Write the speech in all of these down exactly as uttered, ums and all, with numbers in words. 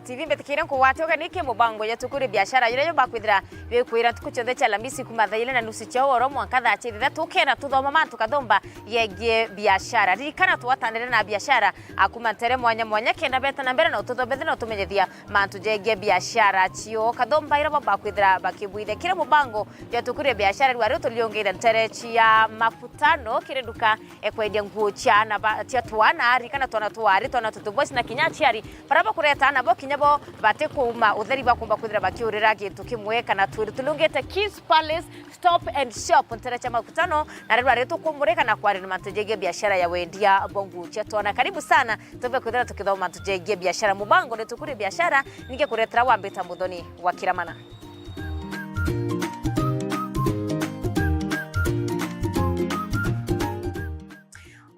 T V mbitikire nkugwate ugeni ki mubango yetu kuri biashara, juria jumba kwithira jwikwira ntuku cionthe cia Alamisi kuma thaa ijiri na nusu cia ugoro mwanka thaa cia ithatu, kenda tuthoma mantu kathomba yegii biashara. Ririkana twatanire na biashara a kuma ntere mwanya mwanya kenda beta na mbere na ututhomethia na utumenyethia mantu jegii biashara cio. Kathomba iria bumba kwithira bakibwithia kiri mubango yetu kuri biashara, rwa riu tuliungire ntere cia Makutano kiri nduka ekwendia nguo cia ana ba, cia twana, ririkana twana twari, twana tutu boys na kinya aciari bara bakureta ana bo kinya bo batikuuma utheri bakumba kwithira bakiurira gintu kimwe kana twiri. Tulungite Kids Palace Stop and Shop ntere cia Makutano, na riu ari tukumurika na kwaria mantu jegii biashara ya wendia bwa nguo cia twana. Karibu sana, tumbe kwithira tukithoma mantu jegii biashara. Mubango ni tukuri biashara, ningi kuretera wambita Muthoni wa Kiramana.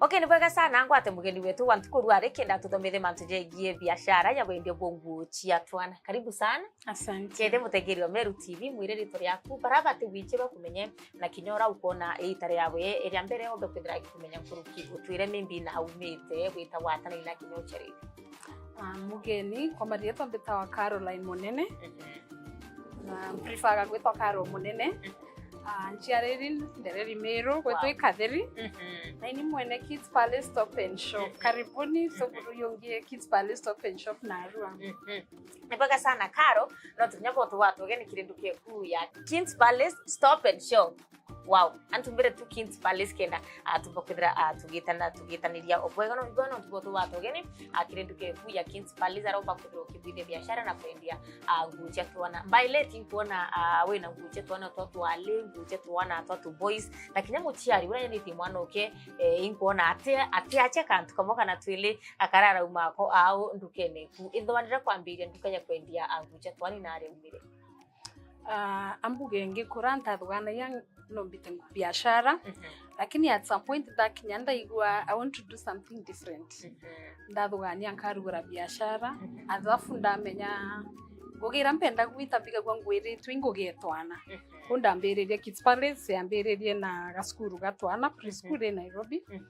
Okay, ni bwega sana ngwate mugeni wetu wa ntuku rwari kenda tuthomithie mantu jegii biashara ya wendia bwa nguo cia twana. Karibu sana. Asante. Kende mutegeri wa Meru T V, mwire ritwa riaku, bara bati wichirwa kumenye na kinya ura ukona iita riawe ria mbere ombe kwithira agikumenya nkuruki, utwire maybe na aumite, gwita gwatana ina kinya uchereri. Ah, mugeni, kwa marietwa mbitawa Caroline Munene. Mhm. Na mprefaga gwitwa Caro Munene. Mhm. Ah, nchiariri ndereri Meru, gwitwa Wow. Ikathiri. Mhm. Na ini mwene Kids Palace Stop and Shop. Mhm. Karibuni, tuguruyungie Kids Palace Stop and Shop narua. Mhm. Ni bwega sana Caro, no tunya bo tuwatugeni kiri nduka eku ya Kids Palace Stop and Shop. Wow, antu mbere tu Kids Palace kenda, ah, tumba kwithira, ah, tugitana, tugitaniria obwega no bwana ntubo tu watugeni, ah, kiri nduka eku ya Kids Palace aromba kwithira ukibwithia biashara na kwendia, ah, nguo cia twana. By late inkuona, ah, wina nguo cia twana twa twali, nguo cia twana twa tu boys, na kinya muciari uria yenitie mwana uke, eh, inkuona ati, ati ache kantu kamwe kana twili akararauma ako au ndukene eku. Ithwanire kwambiria nduka ya kwendia, ah, nguo cia twani na ari umire. Ah, ambuge ngikura ntathuganagia nombite biashara, Mhm. Lakini at some point ndakinya ndaigua I want to do something different. Mhm. Ndathugania nkarugura biashara, Mhm. Alafu ndamenya ngugi iria mpenda gwita mbigagua ngwiritwe i ngugi ya twana. Mhm. Kuu ndambiririe Kids Palace, yambiririe na gacukuru ga twana, preschool Mhm. i Nairobi. Mhm.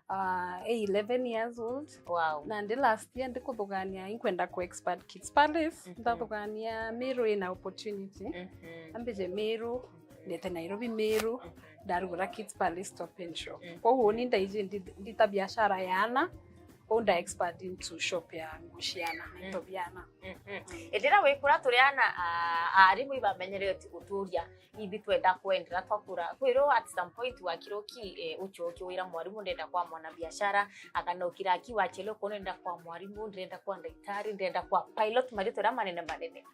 Ah, i eleven years old. Wow. Nandi last year ndikuthugania inkwenda ku expand Kids Palace, Mhm. Ndathugania Meru ina opportunity. Mhm. Ambije Meru, ndete Nairobi Meru, Mhm. ndarugura Kids Palace Stop and Shop. Mhm. Koguo ni ndaiji ndi-, ndita biashara ya ana, kou nda expand into shop ya nguo cia ana, Mhm. into bia ana. Mhm. Indi riria wikura turi ana, a-, arimu ibamenyerete guturia ithi twenda kwendera twakura. Kwiro at some point wakira uki, eh, uchoki wira mwarimu ndenda kwa mwana biashara, akana ukira aki wachele uko ndenda kwa mwarimu, ndenda kwa ndaitari, ndenda kwa pilot, maritwa ria manene manene.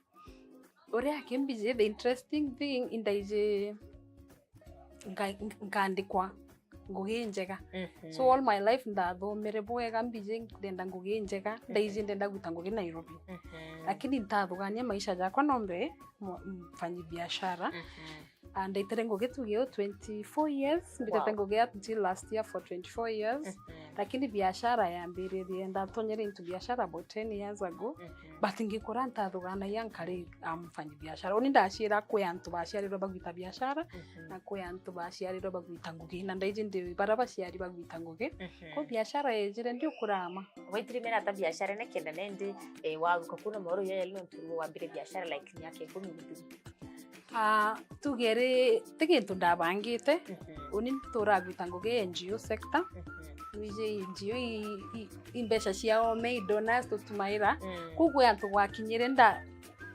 Uria akimbiji, the interesting thing, indaiji nka-, nkandikwa ngugi njega. Mhm. So all my life ndathomere bwega, mbiji ndenda ngugi njega, Mhm. ndaiji ndenda gwita ngugi Nairobi. Mhm. Lakini ntathugania maisha jakwa nombe mwa-, mfanyi biashara. Mhm. Ah, ndaitere ngugi tuge twenty-four years, mbitete Wow. ngugi until last year for twenty-four years. Mhm. Lakini biashara yambiririe, ndatonyere into biashara about ten years ago. Mhm. But ngikura ntathuganagia nkari, ah, mfanyi biashara. Uni ndaciira kwi antu baciarirwe bagwita biashara, Mhm. na kwi antu baciarirwe bagwita ngugi. Na ndaiji ndi bara baciari bagwita ngugi. Mhm. Ko biashara yejire ndi ukurama. Waitirimira ata biashara ine kenda nendi, eh, waruka kuna mauru ya yali nontu wambire biashara like miaka ikumi mithiri? Ah, tuge ri, ti gintu ndabangite. Mhm. Uni nturagwita ngugi N G O sector. Mhm. Wiji N G O i, i, i mbeca ciao me i donors tutumaira. Mm. Koguo antu gwakinyire nda-,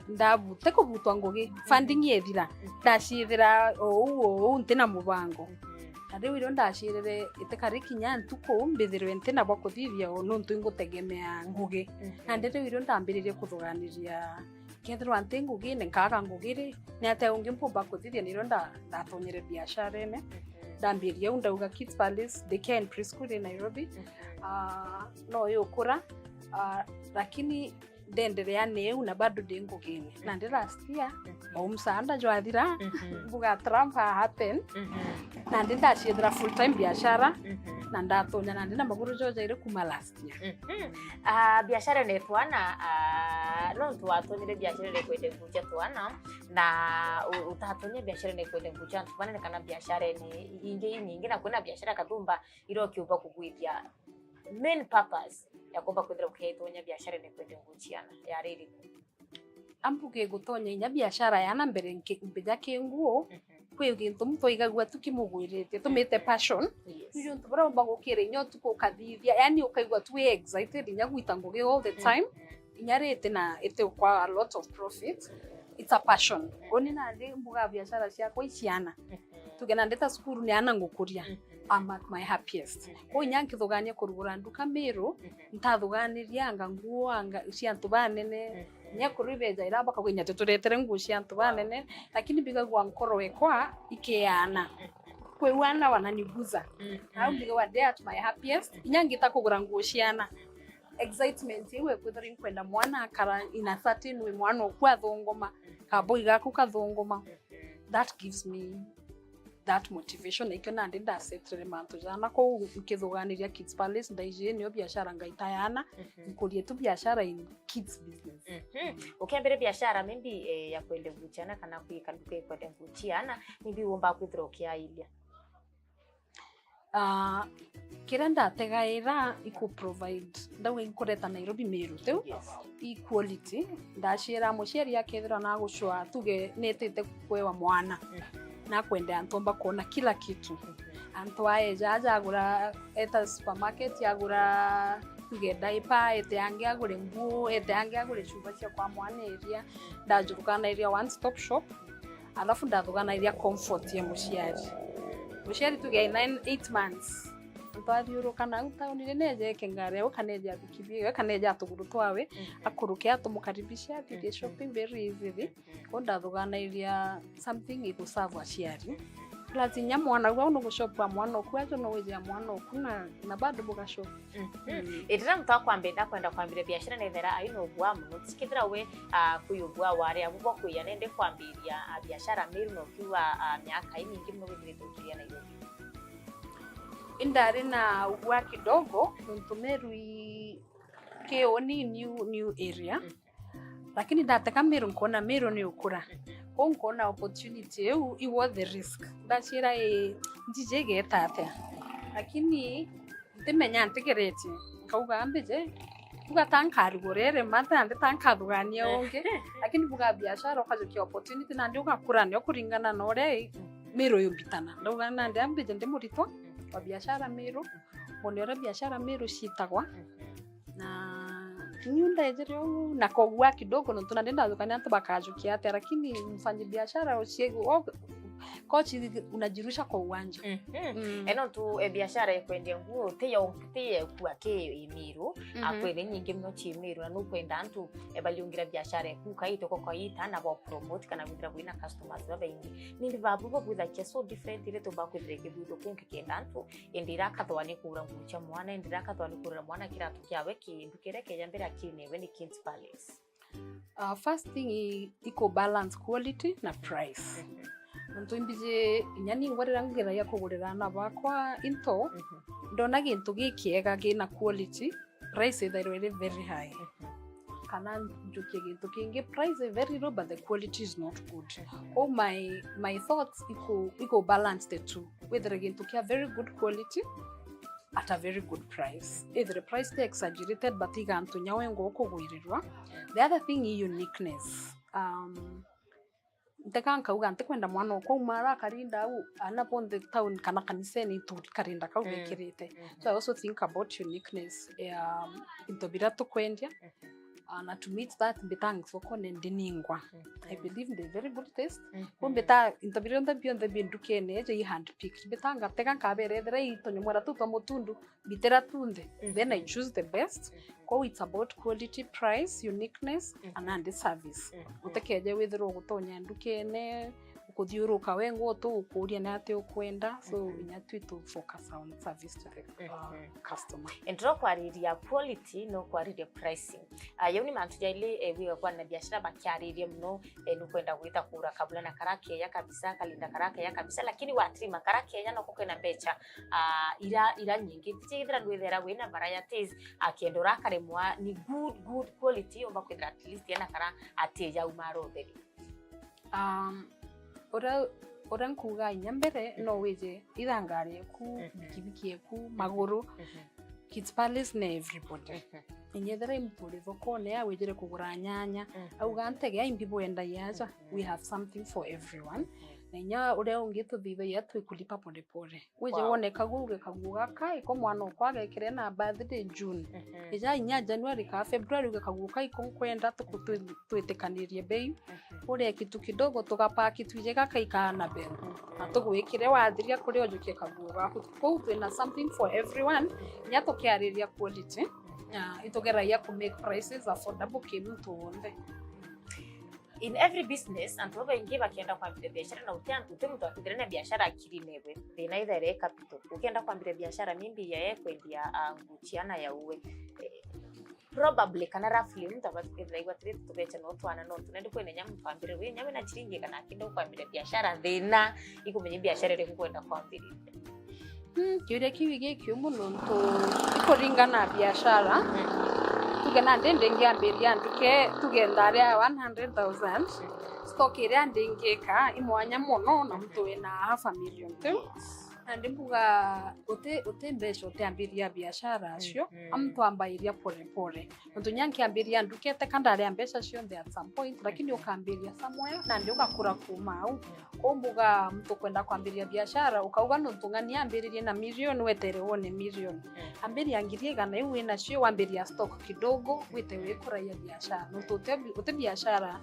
ndabu-, ti kubutwa ngugi, Mhm. funding yethira. Mhm. Ndaciithira o uu, o uu, ntina mubango. Mhm. Na riu irio ndaciirire itikari kinya ntuku mbithirwe ntina bwa kuthithia o nontu ingutegemea ngugi. Mhm. Nandi riu irio ndambiririe kuthuganiria kethirwa nti ngugine, nkaaga ngugi ri, ni atia ungi mpumba kuthithia? Nirio nda-, ndatonyere biasharene. Mhm. Ndambiria au ndauga Kids Palace Daycare and Preschool in Nairobi. Mhm. Ah, no yukura, ah, lakini ndenderea niu na bado ndi ngugine. Mhm. Nandi last year, Mhm. o msaada jwathira, Mhm. mbuga Trump a happen, Mhm. nandi ndaciethera full time biashara, Mhm. na ndatonya nandi na maguru jojaire kuma last Mhm. Ah, biashara ni twana, ah, nontu watonyire biashara ni kwende nguo cia twana, na u-, utatonye biashara ni kwende nguo cia antu banene kana biashara ni ingi inyingi, na kwina biashara kathumba iria ukiumba kugwithia. Main purpose ya kumba kwithira ukiitonya biashara ni kwende nguo ciana ya riri? Ambuge gutonya inya biashara yana mbere nki-, mbija ki nguo, kwi gintu muntu aigagua tu kimugwirite, tumite passion. Yes. Ni untu buria umba gukira inya utuku ukathithia, yani ukaigua tu wi excited inya gwita ngugi all the time. Inya ri iti na, iti kwa a lot of profit, it's a passion. Uni nandi mbuga biashara ciakwa i ciana. Tuge nandi ta cukuru ni ana ngukuria. I'm at my happiest. Kwou inya nkithugania kurugura nduka Miru, ntathuganiria anga nguo anga cia antu banene. Inya kuru ibeja ira bakauga inya tuturetere nguo cia antu banene, lakini bigagua nkoro ekwa ikiana. Kwi wana wananiguza. Au mbigagua ndi at my happiest. Inya ngita kugura nguo ciana. Excitement iu ekwithirwa inkwenda mwana akara in a certain way, mwana oku athunguma, kaboi gaku kathunguma. That gives me that motivation, na ikio nandi ndasetere mantu jana kou nkithuganiria Kids Palace, ndaiji nio biashara ngaita yana, nkurie tu biashara in kids business. Ukiambire biashara maybe, eh, ya kwende nguo ciana kana kwika nduka ikwende nguo ciana, maybe womba kwithira ukiairia? Ah, kiria ndategaira iku provide, ndauga inkureta Nairobi Miru, tiu? Yes. I quality. Ndaciira muciari akethirwa nagucwa, tuge netite kwewa mwana, nakwende antu omba kwona kila kitu. Antu aeja aja agura, eta supermarket agura, tuge diaper, ete angi agure nguo, ete angi agure chuba cia kwa mwana iria. Ndajurukanairia one stop shop. Alafu ndathuganairia comfort ya muciari. Muciari tuge ai nine, eight months. Antu athiuruka nau tauni ri, neja eke ngari au, kana eja pikipiki, kana eja tuguru twawe, akuruke atumukaribishe, athithie shopping very easily. Ko ndathuganairia something iguserve aciari. Plus inya mwana au, au nugushopua mwana oku, ajo no wijia mwana oku na, na bado bugashop. Mm. Itiria muntu akwambenda kwenda kwambira biashara nethera aina ubua muno. Tikithira we, ah, kwi ubua wari abu bwa kwiya nende kwambiria, ah, biashara Miru na ukiuga, ah, miaka imingi muno withirite ukiria Nairobi? Indari na ubua kidogo, nontu Miru i, ki uni new, new area. Lakini ndatega Miru nkona Miru ni ukura. Kou nkona opportunity iu i worth the risk. Ndacira i njiji igeta atia. Lakini ntimenya ntigeretie. Nkauga mbije, buga ta nkarugura iri, mata nandi ta nkathugania ungi. Lakini buga biashara ukajukia opportunity nandi ugakura nio kuringana na uria i Miru yumbitana. Ndauga nandi ambije ndi muritwa wa biashara Miru. Mbone uria biashara Miru ciitagwa. Na niu ndejere uu na kogua kidogo, nontu nandi ndathukania antu bakajukia atia, lakini mfanyi biashara ucie-, o-, kochi unajirusha kwa uwanja. Mm. E, nontu, e, biashara ya kwendia nguo ti ya, ti ya kua ki Miru, akwene nyingi muno ci Miru, na nukwenda antu, e, baliungira biashara eku kaito kwa kaita na bo promote kana kwithira bwina customers babaingi. Nindi babu babwithagia so different ile tumba kwithira ikibwitho kungi kenda antu Indi irakathwa ni kugura nguo cia mwana, indi irakathwa ni kugurira mwana kiratu kiawe ki nduka iria keja mbere akiri newe ni Kids Palace. Uh, first thing i, i ku balance quality na price. Nontu imbiji inya ningwa riria ngeragia kugurira aana bakwa into, ndona gintu gikiega kina quality, price ithairwa iri very high. Kana njukie gintu kingi, price is very low but the quality is not good. Kou my, my thoughts iku, iku balance the two. Withire gintu kia very good quality at a very good price. Ithire price ti exaggerated but iga antu inya wengwa ukugwirirwa. The other thing is uniqueness. Um, Ntega nkauga ntikwenda mwana okwa auma ara akarinda au, aana bonthe town kana kanisene itu karinda kau bekirite. So I also think about uniqueness ya into biria tukwendia. Ah, na to meet that, mbitanga thokone ndiningwa. I believe the very good taste. Ku mbita into biria bionthe, bionthe bi ndukene eja i hand picked. Mbitanga tega nkabera ethira i tunyamwera tu twa mutundu, mbitira tunthe. Then I choose the best. Kou it's about quality, price, uniqueness, and nandi service. Utikeje withirwa ugutonya ndukene, ukuthiuruka wengwa utu ukuria ni ati ukwenda, so inya twi tu focus on service to the, uh, customer. Ndiro kwariria quality, no kwariria pricing. Ah, yau ni mantu jaili, eh, wiga kwa na biashara bakiariria muno, eh, nukwenda gwita kura kabulana kara keja kabisa, kalinda kara keja kabisa, lakini watirima kara keja noko kena mbecha, ah, ira, ira nyingi. Tijithira ndwithera wina varieties, akienda urakaremwa ni good, good quality, omba kwithira at least ena kara atija uma arotheri. Um, uria, uria nkuga inya mbere, no wije ithangari eku, bikibiki eku, maguru, It's Palace na everybody. Inyethera i muntu uri thokone ya wijire kugura nyanya, auga, "Ntegea imbi bwendagia aja." We have something for everyone. Na inya uria ungi tuthithagia twi kulipa pole pole. Wije wone kaguo, uge, "Kaguo gaka iko mwana okwa agekire na birthday June." Ija inya January ka February, uge, "Kaguo ka iko nkwenda tuku-, twi-, twitikanirie bei." Urie kitu kidogo, tugapaki twije gaka ika Annabel. Na tugwikire, wathiria kuria ujukie kaguo gaku. Kou twina something for everyone, inya tukiariria quality. Ah, itugeragia ku make prices affordable ki muntu wonthe. In every business, antu babaingi bakienda kwambira biashara na uti antu, uti muntu akithire na biashara akirine bwe. Thina ithaire capital. Ukienda kwambira biashara, maybe ya ye kwendia, ah, nguo ciana ya uwe. Eh, probably kana roughly muntu abathikirira igwa atiri tubecha no twana no tunende kwina nya muntu ambire wi nya wina chiringi kana akinde kwambira biashara, thina ikumenya biashara iri kwenda kwambiriria. Mm, kiuria kiu gikiumu nontu ikuringana na biashara. Tuge nandi ndingiambiria nduke, tuge ndaria one hundred thousand, stock iria ndingika i mwanya mono na muntu wina half a million tu. Nandi mbuga uti, uti mbeca utiambiria biashara acio, amu twambairia pole pole. Nontu nya nkiambiria nduka ite ka ndaria mbeca cionthe at some point, lakini ukambiria somewhere, nandi ugakura kuma au. Kou mbuga muntu kwenda kwambiria biashara, ukauga nontu ng'ani ambiririe na million, wetere wone million. Ambiria ngiri igana iu winacio, wambiria stock kidogo, wite wikuragia biashara. Nontu uti, uti biashara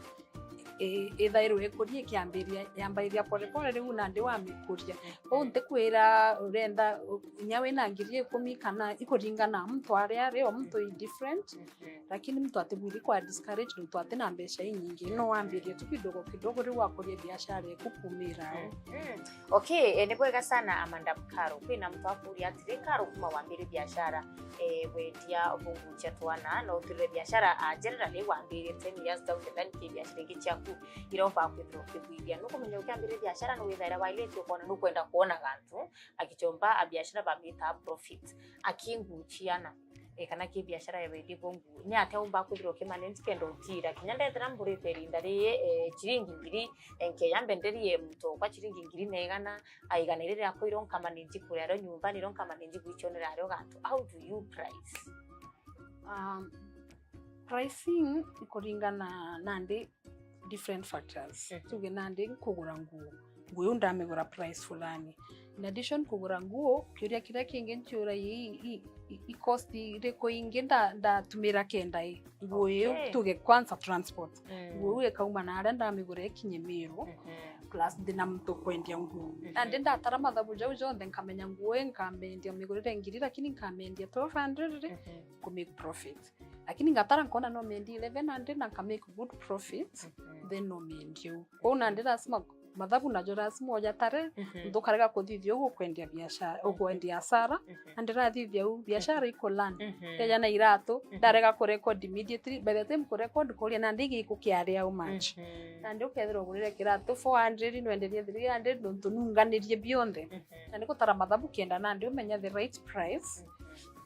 i-, ithairwe ikuria ikiambiria, yambairia pole pole, riu nandi wamikuria. Kou ntikwira urenda, u-, inya wina ngiri ikumi kana ikuringana na muntu aria ari, o muntu i different. Lakini muntu atibwiri kwa discourage nontu atina mbeca inyingi, no wambirie tu kidogo kidogo, riu wakuria biashara eku kumira au. Okay, eh, ni bwega sana, ah, Madam Caro. Kwina muntu akuria atiri, Caro, kuma wambire biashara, eh, wendia bungucia twana, no uturire biashara, ah, generally wambire ten years down the line, ki biashara ingi ciaku iromba kwithirwa ukigwithia. Nukumenya ukiambire biashara ni withaira wailite ukona nukwenda kuona gantu akichomba a biashara bamita profit. Akinguchiana, eh, kana ki biashara ya wendi bungu. Ni atia umba kwithirwa ukimanage kenda utira? Kinya ndethira mburite irinda rii, eh, chiringi ngiri, eh, nkeya mbenderie muntu okwa chiringi ngiri na igana, a igana iri riakwa iro nkamanage kuria rio nyumba, niro nkamanage gwichonera ario gantu. How do you price? Um, pricing ikuringana nandi different factors. Tuge nandi nkugura nguo, nguo iu ndamigura price fulani. In addition kugura nguo, kiuria kiria kingi nchiura i, i, i, i cost iriku ingi nda-, ndatumira kenda i nguo iu, okay, tuge kwanza transport. Nguo iu ikauma na aria ndamigura ikinye Miru, plus ndina muntu kwendia nguo. Nandi ndatara mathabu jau jonthe nkamenya nguo ii nkamendia migurire ngiri, lakini nkamendia twelve hundred ri, ku make profit. Lakini ngatara nkona no mendie eleven hundred na nka make good profit, then no mendie u. Kwou nandi lazima mathabu najo lazima ujatare, ndukarega kuthithia ugu ukwendia biashara, ukwendia hasara, na ndirathithia u, biashara iko learn. Keja na iratu, ndarega ku record immediately, by the time ku record kuria nandi igikukiaria how much. Nandi ukethirwa ugurire kiratu four hundred, nwenderie three hundred, nontu nunganirie bionthe. Nandi gutara mathabu kenda nandi umenya the right price.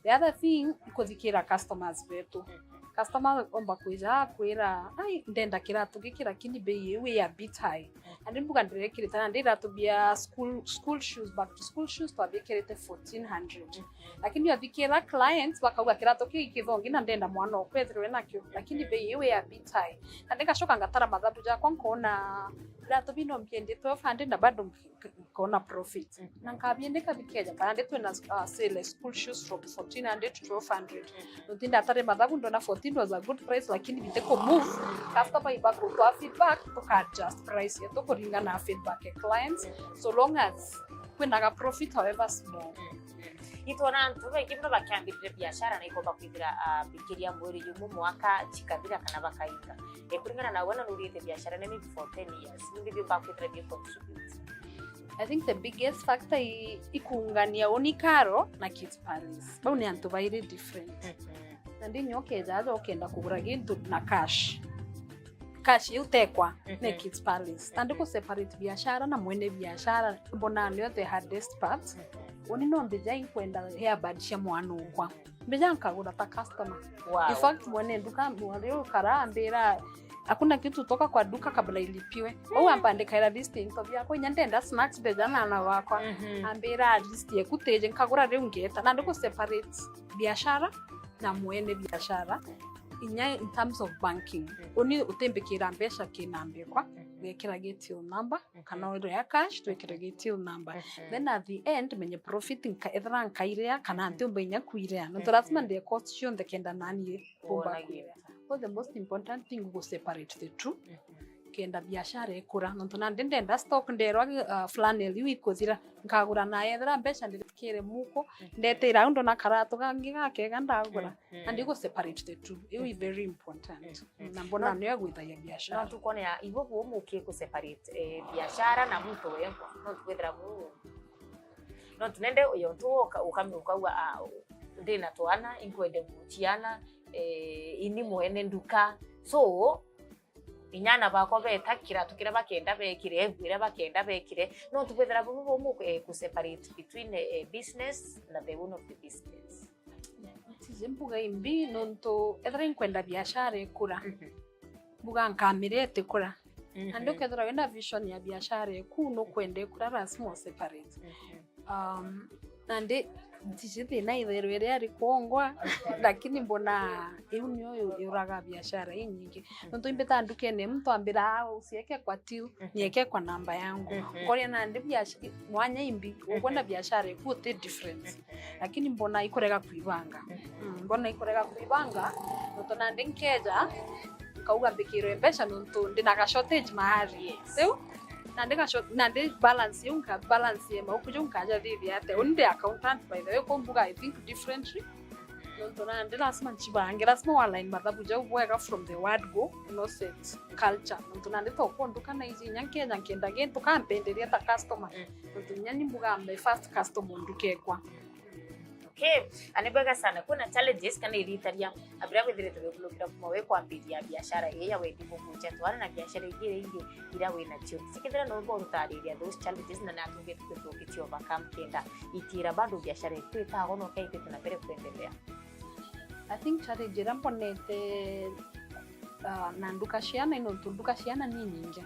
The other thing, ikuthikira customers betu. Customer omba kwija akwira, "Ai, ndenda kiratu giki, lakini bei iu i a bit high." Nandi mbuga ndirekirite nandi iratu bia school, school shoes, back to school shoes, twabikirite fourteen hundred. Lakini othikira clients bakauga, "Kiratu kii kithongi na ndenda mwana okwa ethirwe nakio, lakini bei iu i a bit high." Nandi ngacoka ngatara mathabu jakwa, nkona iratu bino mbiendie twelve hundred na bado nk-, nkona profit. Na nkabiendeka bikeja, kana ndi twina, uh, sale school shoes from fourteen hundred to twelve hundred. Nontu ndatare mathabu, ndona fourteen was a good price, lakini bitiku move. Customer iba kutwa feedback, tuka adjust price yetu kuringana na feedback ya clients, so long as kwinaga profit, however small. Itwona antu baingi mono bakiambiriria biashara na ikomba kwithira, ah, bikiria mweri jumwe mwaka chikathira kana bakainga. E, kuringana na we, na nurite biashara na maybe for ten years, nimbi biumba kwithira bi contribute? I think the biggest factor i, ikungania uni Caro na Kids Palace. Bau ni antu bairi different. Na ndi nyokeja aja ukenda kugura gintu na cash. Cash iu tekwa ni Kids Palace. Tandi ku separate biashara na mwene biashara, mbona nio the hardest part. Uni no mbija inkwenda earbud cia mwana ukwa. Mbija nkagura ta customer. Wow. In fact, mwene nduka, mwari ukara ambira, Hakuna kitu toka kwa duka kabla ilipiwe. Au ambandikaira list into biakwa, inya ndenda snacks beja na ana wakwa. Mhm. Ambira list yeku tiji, nkagura riu ngeta. Na ndiku separate biashara na mwene biashara. Inya in terms of banking. Mhm. Uni utimbikira mbeca kinambikwa, Mhm. wekira till number, Mhm. kana ore ya cash, twekira till number. Mhm. Then at the end, menye profit nka-, ethira nkairea, kana Mhm. ntiumba inya kuirea. Nontu Mhm. lazima ndie cost cionthe kenda nani mbumba Wona kuirea. So the most important thing gu separate the two. Mhm. Kenda biashara ikura. Nontu nandi ndenda stock nderwa, uh, flannel iu ikuthira. Nkagura na ethira mbeca ndiritikire muko. Mhm. Ndetira au ndona karatu gangi gakega ndagura. Mhm. And you go separate the two. Iu is very important. Mhm. Na mbona No. niyo gwithagia biashara. No tukwonea ibo bu mukie ku separate, eh, biashara na mtu wengwa. No tukwethira bu. No tunende uyo tu uka-, uka-, ukauga, ah, ndina twana, inkwende nguciana, eh, ini mwene nduka. So, inyana bakwa beta kiratu kiria bakenda bekire, ibu iria bakenda bekire. No tukwethira bu, bu, bu, eh, ku separate between, eh, business na the owner of the business. Tiji mbuga imbi, nontu ethira inkwenda biashara ikura. Mhm. Mbuga nkamire itikura. Mhm. Nandi ukethirwa wina vision ya biashara eku, nukwenda ikura, lazima u separate. Mhm. Um, nandi ntiji thina itherwe iria ari kwongwa, lakini mbona iu niyo yu-, yuraga biashara inyingi. Nontu imbita ndukene, mtu ambira, "Ah, usieke kwa till, Mhm. nieke kwa namba yangu." Mhm. Ngoria nandi biash-, mwanya imbi, Mhm. ukwenda biashara eku uti difference. Mhm. Lakini mbona ikurega kuibanga. Mhm. Mm, mbona ikurega kuibanga, nontu nandi nkeja, nkauga mbikirwe mbeca nontu ndina ga shortage mahali. Yes. Riu, nandi ga short-, nandi balance iu nka balance ya mauku jau nkaja thithia atia? Uni ndi accountant, by the way, ko mbuga I think differently. Nontu nandi lazima nchibange, lazima walign mathabu jau bwega from the word go, no set culture. Nontu nandi to kunduka na iji inya nkeja nkenda gintu kampenderia ta customer. Mm. Nontu inya ni mbuga my first customer ndukekwa. Okay, ani bwega sana. Kwina challenges kana iritaria, abira withirite wibulukira kuma we kwambiria biashara ii ya wendi mukuja twana na biashara ingi iria ingi iria wina cio. Sikithira no bo rutariria those challenges na natu ngetu tukithi overcome kenda itira bado biashara yetu itago no kaitite na mbere kuendelea. I think challenge iria mbonete, uh, na nduka ciana, ino ntu nduka ciana ni nyingi.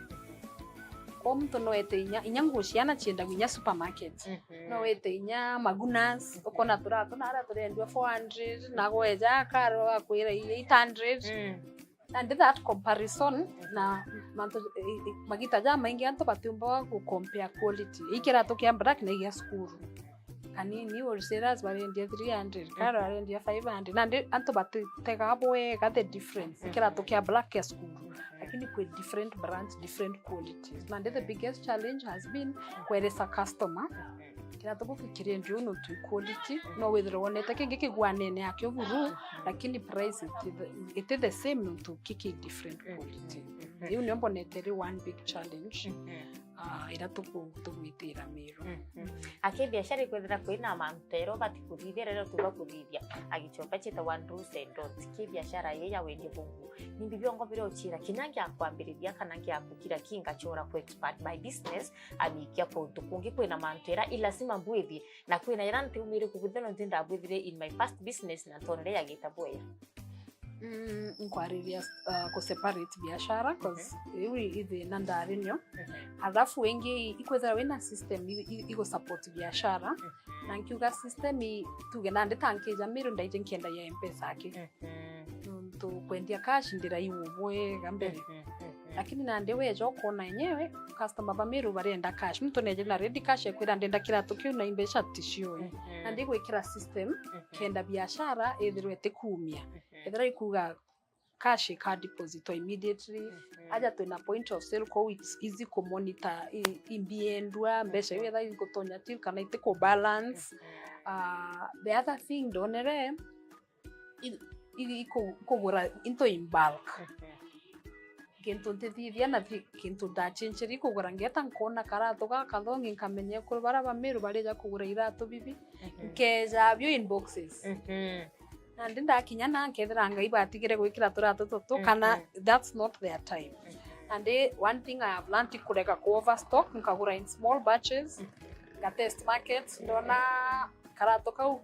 Kwa muntu no ete inya, inya nguo ciana ciendagua inya supermarket. Mhm. No ete inya magunas, ukona turatu na aria turendua four hundred, na gweja akaro akwira eight hundred. Mm. And that comparison na mantu, i-, i-, magita ja maingi antu batiumbaga gu compare quality. Ikiratu kia black na igia cukuru. Kanini wholesalers barendia three hundred, karo arendia five hundred. Nandi antu batitegaga bwega the difference. Ikiratu kia black kia cukuru. Lakini kwi different brands, different qualities. Nandi the biggest challenge has been kweresa customer. Kiratu giki kirendio nontu quality, no withirwe wonete kingi kigwanene akio buru, lakini price iti the, iti the same nontu kiki different quality. Iu nio mbonete ri one big challenge, ah, ira tuku-, tugwitira Miru. Aki biashara ikwethira kwina mantero bati kuthithia, rero tuba kuthithia. Agichoka chita one rules and don'ts. Ki biashara ye ya wendi bungu. Nimbi biongo bire uchira kinya ngia kwambiriria kana ngia kukira kinga chora ku expand my business, abikia kuntu kungi kwina mantu ira i lazima mbwithie, na kwina ira ntiumire kubwithia no nti ndabwithire in my first business na ntonere yagita bwega. Mm, nkwariria, uh, ku separate biashara, 'cause iu i thina ndari nio. Alafu wingi ikwithira wina system i, i, igu support biashara. Na nkiuga system i, tuge nandi ta nkija Miru ndaije nkiendagia M-Pesa aki. Nontu kwendia cash ndiraiu bwega mbere. Lakini nandi weja ukona enyewe, customer ba Miru barenda cash. Muntu neje na ready cash ekwira ndenda kiratu kiu na imbeca ticioi. Nandi gwikira system, kenda biashara ithirwe itikumia. Ethira ikuga cash ika deposit immediately. Aja twina point of sale, kou it's easy ku monitor i, imbiendua, mbeca iu etha igutonya till kana itiku balance. Ah, the other thing ndonere, i, i, iku-, kugura into in bulk. Kintu ntithithia na thi-, kintu ndachencheri kugura, ngeta nkona karatu gakathongi, nkamenya ekuru bara ba Miru barija kugura iratu bibi, nkeja bio in boxes. Nandi ndakinya na nkethira ngai batigire gwikira turatu tutu, kana that's not their time. Nandi one thing I have learned, kurega ku overstock, nkagura in small batches, nga test markets, ndona karatu kau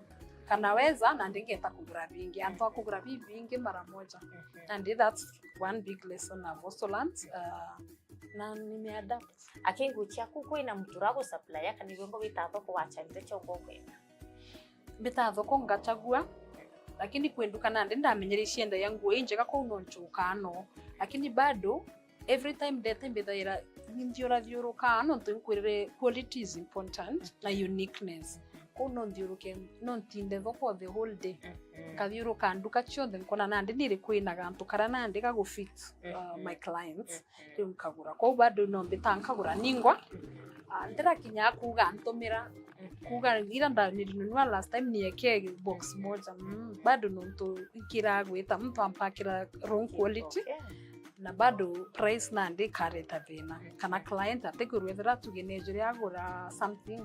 kana weza, nandi ngeta kugura bingi. Antu a kugura bibingi mara moja. Mhm. Nandi that's one big lesson I've also learned, uh, na nimeadapt. Aki nguo ciaku kwina muntu uragusupply, kana iwe ngo wita thoko wacharire ciongo kwenda? Mbita thoko ngachagua, lakini kwi nduka nandi ndamenyere iciendagia nguo injega, kuu no nchukaa no. Lakini bado, every time ndete mbithaira nthiurathiurukaa, nontu nkwirire quality is important na uniqueness. Kuu no nthiuruke, no ntinde thoko the whole day. Mhm. Nkathiuruka nduka cionthe, nkona nandi niri kwina gantu karia nandi gagufit, uh, Mhm. my clients. Mhm. Riu nkagura. Kwou bado no mbita nkagura ningwa. Ah, ndirakinya kuuga ntumira. Mhm. Kuuga ira nda-, nilinunua last time nieke box Mhm. moja. Mm, bado nontu ikira gwita muntu ampakira wrong quality. Okay. Na bado price nandi ikareta thina. Mhm. Kana client atikwirwa ethira tuge nejire agura something,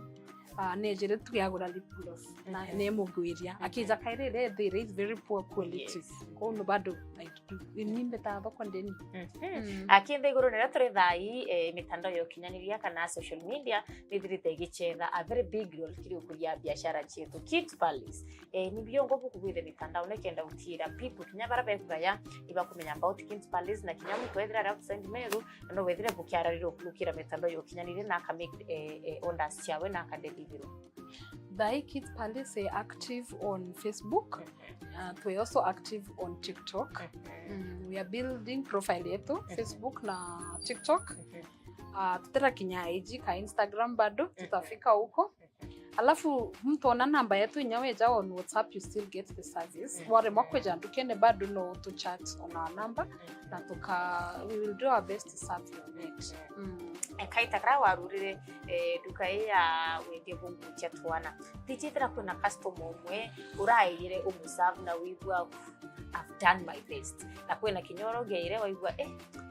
ah, nejire tuge agura lip gloss. Na Mhm. nemugwiria. Mhm. Akija kairire ethire is very poor quality. Yes. Kwou no bado I do. Ni mbita thoko ndeni. Mhm. Mm. Aki nthiguru niria turi thaa ii, eh, mitandao ya ukinyaniria kana social media nithirite igichetha a very big role kiri ukuria biashara cietu. Kids Palace, eh, ni biongo bukugwithe mitandao nikenda utiira people kinya bara bekugaya ibakumenya about Kids Palace, na kinya muntu ethira ari outside Meru, no wethire bukiararira ukurukira mitandao ya ukinyaniria na aka make, eh, eh, orders ciawe na aka deliver. Thaa ii Kids Palace i active on Facebook. Mhm. Uh, twi also active on TikTok. Mhm. Mm, we are building profile yetu, Mhm. Facebook na TikTok. Mhm. Uh, tutirakinya I G ka Instagram bado, Mhm. tutafika huko. Mhm. Alafu mtu ona namba yetu inya weja on WhatsApp, you still get the service. Mhm. Waremwa kweja ndukene bado no to chat on our number. Mhm. Na tuka, we will do our best to serve your need. Mm. Ekaita kara warurire, eh, nduka ii ya wendia bungucia twana. Tijithira kwina customer umwe uraiyire umuserve na wigua, "I've done my best." Na kwina kinya urogeire waigua, "Eh,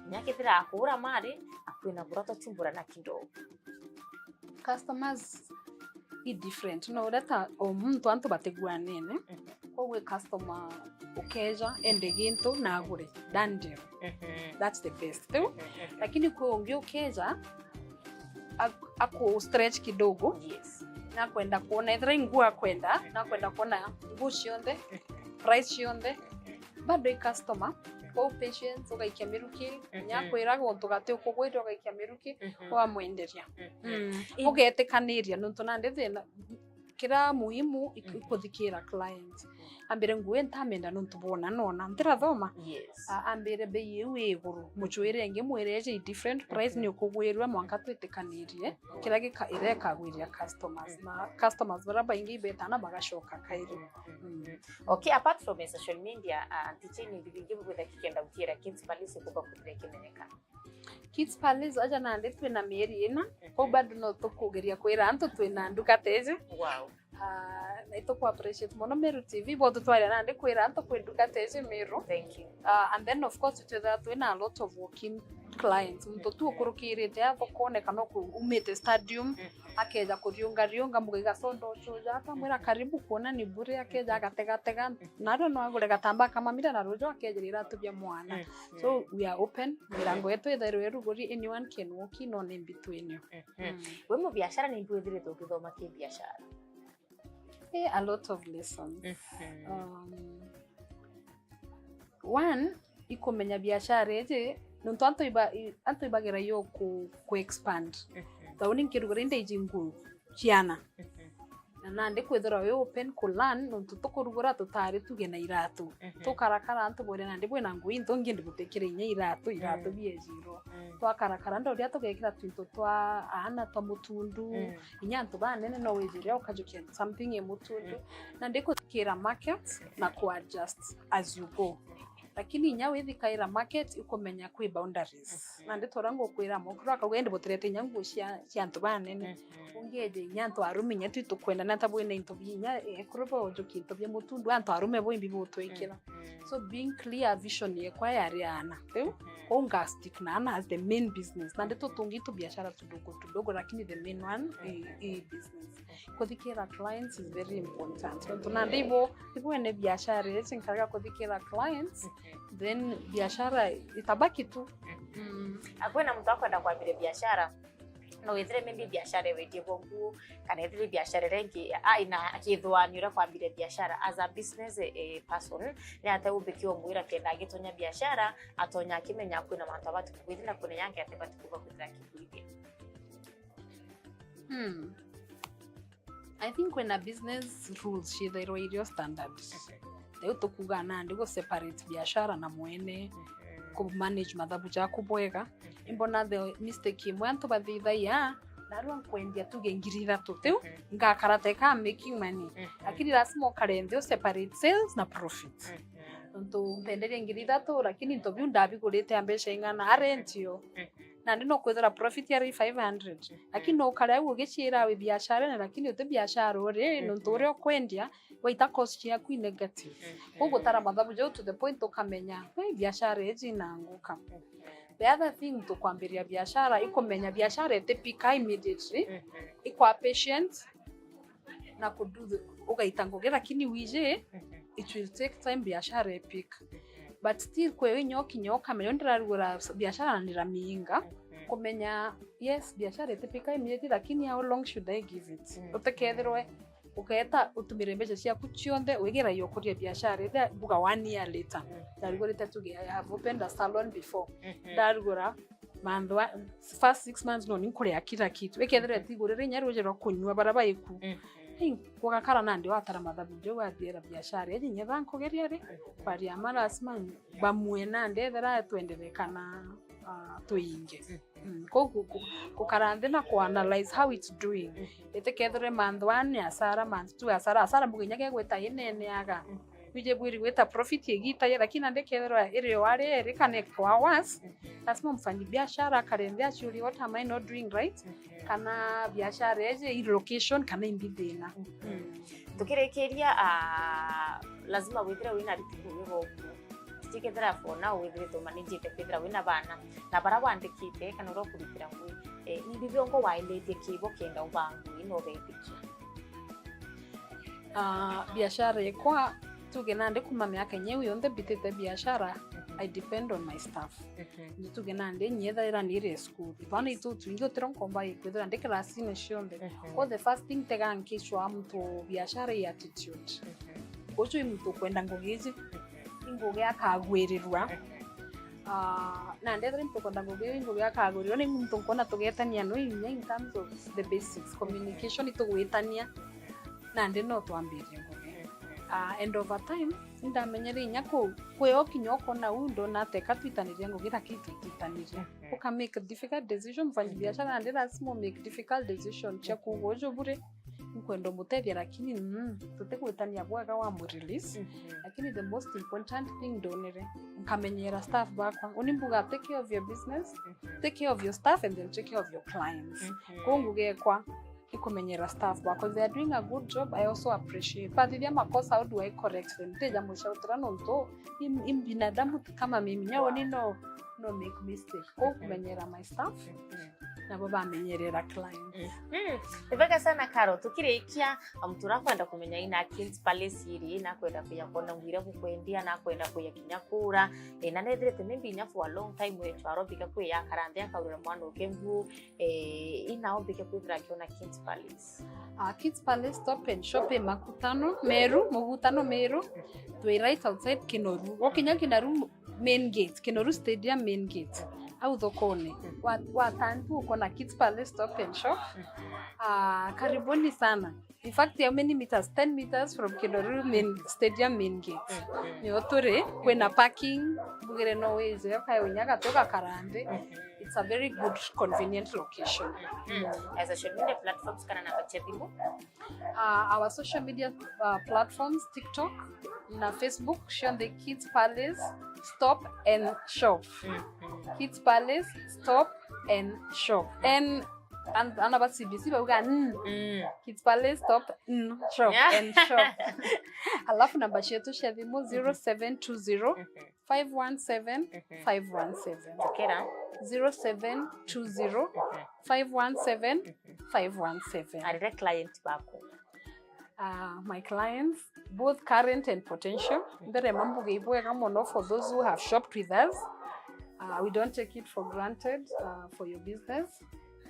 nyakithira akura mari, akwina bura tuchumbura na kidogo." Customers i different. No ureta o muntu antu batigwanene. Mhm. Koguo customer ukeja ende gintu na agure. Done deal. Mhm. That's the best. Riu, Mhm. lakini kwi ungi ukeja, ak-, aku stretch kidogo. Yes. Nakwenda kuona, ethira i nguo akwenda, nakwenda kuona nguo cionthe, price cionthe. Bado i customer, kwou patience, ugaikia miruki, Mhm. nyakwira guntu gati ukugwira, ugaikia miruki, Mhm. wamwenderia. Mhm. Mm. I- Ugetikaniria, nontu nandi thina, kira muhimu ik-, Mm. ikuthikira client. Ambire nguo ntamenda nontu bona nona, ntirathoma. Yes. A-, ambire bei iu i iguru, muchwire ingi mwire iji i different price, Mhm. ni ukugwirua mwanka twitikanirie, Mhm. kira gika-, irekagwiria customers. Mhm. Na customers bara baingi ibetana bagacoka kairi. Mhm. Mm. Okay, apart from social media, uh, Auntie Jane, ni bibi ingi bwitha kikenda gutiira Kids Palace kumba kuthire kimenyeka? Kids Palace aja nandi twina mieri ina, Mhm. kwou bado no tukugeria kwira antu twina nduka teje. Wow. Ah, na ituku appreciate mono Meru T V, bo tutwarira nandi kwira antu kwi nduka teje Meru. Thank you. Ah, and then of course twithaa twina a lot of walk-in clients. Muntu tu ukurukirite a thokone kana uku-, umite stadium, Mhm. akeja kuriunga riunga, mugaiga soda uchuja, akamwira, "Karibu kuona ni bure," akeja agategatega, nario no agure gatambaa kamamira na rujo akejira iratu bia mwana. Mhm. So we are open, mirango yetu ithairwe iruguri, anyone can walk in on in between you. Mhm. Mm. We mubiashara ni mbu withirite ukithoma ki biashara? Eh, a lot of lessons. Mhm. Um, one, ikumenya biashara iji, nontu antu iba-, i-, antu ibagira yo ku, ku expand. Mhm. Thauni nkirugura indi iji nguo ciana. Mhm. Na nandi kwithirwa wi open ku learn, nontu tukurugura tutari tuge na iratu. Mhm. Tukarakara antu bore nandi bwina nguo inthongi ndi gutikira inya iratu, iratu Mm. bie zero. Mm. Twakarakara ndoria tugekira twinto twa aana twa mutundu. Mm. Inya antu banene no withire ukajukia something i mutundu. Mm. Nandi kuthikira market na ku adjust as you go. Lakini inya withikaira market ikumenya kwi boundaries. Mhm. Nandi tora ngukwira mukuru akauga indi butirete inya nguo cia, cia antu banene. Mhm. Ungi eje inya antu arume inya twi tukwenda na ta bwina into binya, eh, ekuru bojukia into bia mutundu, antu arume bo imbi butwikira. Mhm. So being clear, vision yekwa yari ana. Riu, Mhm. kwou nga stick na ana as the main business. Nandi tutungi tu biashara tudogo tudogo, lakini the main one i, i business. Kuthikira clients is very important. Nontu nandi ibo, ibo ene biashara iji nkaga kuthikira clients, Mhm. then biashara itabaki tu. Mhm. Mm. Akwina muntu akwenda kwambiria biashara, No withire maybe biashara wendie bwa nguo, kana ethire biashara iria ingi, a, ina akithwani uria kwambire biashara as a business, eh, person, ni atia umbiki umwira kenda agitonya biashara, atonya akimenya kwina mantu abati kukwithia na kwina yangi ati bati kuba kwithira akigwithia. Hmm. I think kwina business rules ciithairwa irio standard. Riu tukuga nandi gu separate biashara na mwene, ku manage mathabu jaku bwega. Imbona the mistake imwe antu bathithagia, narua nkwendia tuge ngiri ithatu, tiu ngakara teka making money. Lakini lazima ukare nthi u separate sales na profit. Nontu ntenderie ngiri ithatu, lakini into biu ndabigurite a mbeca ing'ana, a rent yo. Nandi no kwithira profit yari five hundred. Lakini no ukare au ugiciira wi biashara, na lakini uti biashara uri, nontu uria ukwendia, waita cost yaku i negative. Kwou gutara mathabu jau to the point ukamenya, "Hey, biashara iji inanguka." The other thing, tukwambiria biashara, ikumenya biashara itipika immediately, ikwa patient na kudu ugaita ngugi, lakini wiji, it will take time biashara ipika. But still, kwi inya ukinya ukamenya, ndirarugura biashara na ndiraminga, kumenya, yes, biashara itipika immediately, lakini how long should I give it? Utikethirwe uketa utumire mbeca ciaku cionthe wigira yo kuria biashara iria mbuga one year later. Ndarugurite tuge, I have opened a salon before. Ndarugura manthu a, first six months no ni nkuria kila kitu. Ikethirwa tigurire inya ruji rwa kunyua bara baiku. Hey, kugakara nandi watara mathabu ndio wathiera biashara iji nyetha nkugeria ri, kwaria ma lazima bamwe nandi ethera twenderekana, ah, twingi. Mm, kou ku-, ku-, gukara nthi na ku analyze how it's doing. Itikethirwe manthu aa ni asara, manthu tu asara, asara mbuga inya gegwita ineneaga. Wije bwiri gwita profit igita ye, lakini nandi kethirwa iri o ari eri kana ikwa worse, lazima mfanyi biashara akare nthi aciurie, "What am I not doing right?" Kana biashara eje i location kana imbi thina. Mm. Tukirikiria, ah, lazima withire wina ariti ngugi boku. Tutikethira for now withiritwe umanijite kwithira wina bana, na bara wandikite kana uria ukurutira ngugi, eh, imbi biongo wailithie kibo kenda ubaa ngugi na ubeithikia? Ah, biashara ikwa, tuge nandi kuma miaka inya iu yonthe mbitite biashara, I depend on my staff. Ni tuge nandi nyethaira niri school, twana itu twingi utiro nkomba ikwithira ndi kirasine cionthe. Ko the first thing tega nkicwa muntu biashara i attitude. Ucio i muntu ukwenda ngugi iji, i ngugi akagwirirwa. Ah, na ndethira muntu ukwenda ngugi, i ngugi akagwirirwa, ni muntu nkona tugetania no inya in terms of the basics, communication, itugwitania, nandi no twambirie ngugi. Ah, and over time, indamenyere inya ku, kwio kinya ukona uu ndona ateka twitanirie ngugi, lakini tutitanirie. Uka make difficult decision, mfanyi biashara, nandi lazima u make difficult decision cia kuuga uju buri, nkwenda umutethia, lakini, mm, tutigwitania bwega wa mu release. Lakini the most important thing ndonere, nkamenyera staff bakwa. Uni mbuga, take care of your business, take care of your staff, and then take care of your clients. Kuu ngugi ekwa ikumenyera staff bakwa. If they are doing a good job, I also appreciate. Bathithia makosa, how do I correct them? Tija mucautira nontu i, i binadamu kama mimi. Nyawe ni no, no make mistake. Kuu kumenyera my staff. Nabo bamenyerera clients. Mm. Ni bwega sana, Carol. Tukirikia, muntu urakwenda kumenya ina Kids Palace iri, nakwenda kuya kwona nguo iria bukwendia, nakwenda kuya kinya kura, e, na nethirite maybe inya for a long time wetwa arobika kwiya akara nthi akaurira mwana uke nguo, e, ina ombike kwithira akiona Kids Palace. Ah, Kids Palace Stop and Shop i Makutano, Meru, Mugutano, Meru. Twi right outside Kinoru. Ukinya Kinoru, main gate, Kinoru Stadium main gate. Au thokone. Wa, watantu ukona Kids Palace Stop and Shop. Ah, karibuni sana. In fact, how many meters? Ten meters from Kinoru main, Stadium main gate. Nio turi, kwina parking, mbugire no wije, ukae unyaga tu gakara nthi. It's a very good, convenient location. Mm. Eh, social media platforms kana namba cia thimu? Uh, our social media, uh, platforms, TikTok na Facebook, cionthe Kids Palace Stop and Shop. Kids Palace Stop and Shop. And, and, ana ba C B C bauga, mm. Kids Palace Stop, mm, shop, yeah, and shop. Alafu namba cietu cia thimu, zero seven two zero, five one seven, five one seven. Tukira. Zero seven two zero, five one seven, five one seven. Arire client baku. Uh, my clients, both current and potential. Mbere mambuge ibwega mono for those who have shopped with us. Uh, we don't take it for granted, uh, for your business.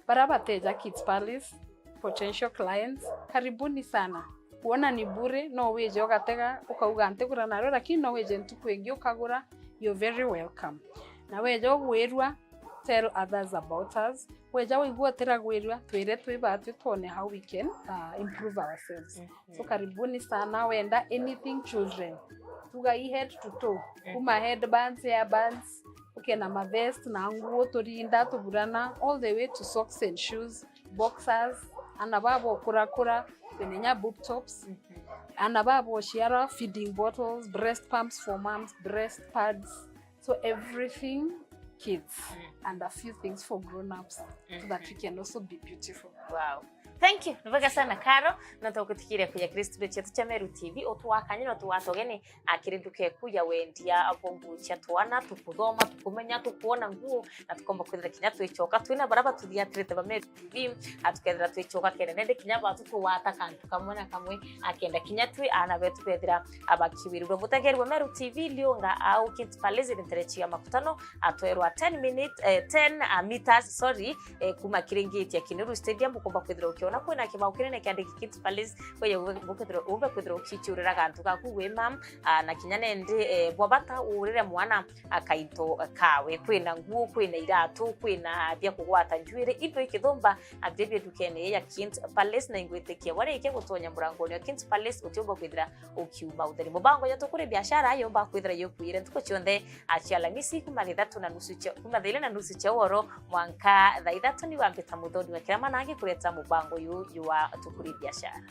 Bara bateja Kids Palace, potential clients, karibuni sana. Kuona ni bure, no wije ugatega, ukauga ntigura narua, lakini no wije ntuku ingi ukagura, you're very welcome. Na weja ugwirua, tell others about us. Weja wigua utiragwirua, twire twi batwi twone how we can uh, improve ourselves. So karibuni sana, wenda anything children. Tuga i head to toe. Kuma headbands, earbands, ukena mavest na nguo, turinda, tuburana, all the way to socks and shoes, boxers, ana babo kurakura, kwina inya boob tops, ana babo ciara, feeding bottles, breast pumps for moms, breast pads, so everything kids and a few things for grown-ups so that we can also be beautiful. Wow. Thank you. Ni bwega sana Caro, no tukutikire kuja kiri studio cietu cia Meru T V, utwakanye no tuwatogeni akiri nduka eku ya wendia bwa nguo cia twana, tukuthoma, tukumenya, tukuona nguo, na tukomba kwithira kinya twicoka twina bara batuthiatirite ba Meru T V, atukethira twicoka kene nende kinya batu tuwata kantu kamwe na kamwe, akenda kinya twi ana betu bethira abakiwirwe. Mutegerwe Meru T V, liunga au Kids Palace iri ntere cia makutano, atwerwa ten minute, eh, ten, uh, meters, sorry, eh, kuma kiringiti ya Kinuru Stadium, ukomba kwithira ukiona kwina kibao kinene kiandiki Kids Palace, kweja ube-, ube kwithira, ube kwithira ukichurira gantu gaku wi mam, ah, na kinya nende, eh, bwa bata urire mwana akainto kawe. Kwina nguo, kwina iratu, kwina bia kugwata njuiri, indo ikithumba, abiria bia ndukene ya Kids Palace, na ingwitikia warikia gutonya murangoni wa Kids Palace, utiumba kwithira ukiuma utheri. Mubango yetu kuri biashara yumba kwithira yukuire ntuku cionthe, a, cia Alamisi kuma thaa ithatu na nusu cia, kuma thaa iri na nusu cia woro mwanka thaa ithatu. Ni wambita Muthoni wa Kirama nangi kureta mubango yu, yu wa tukuri biashara.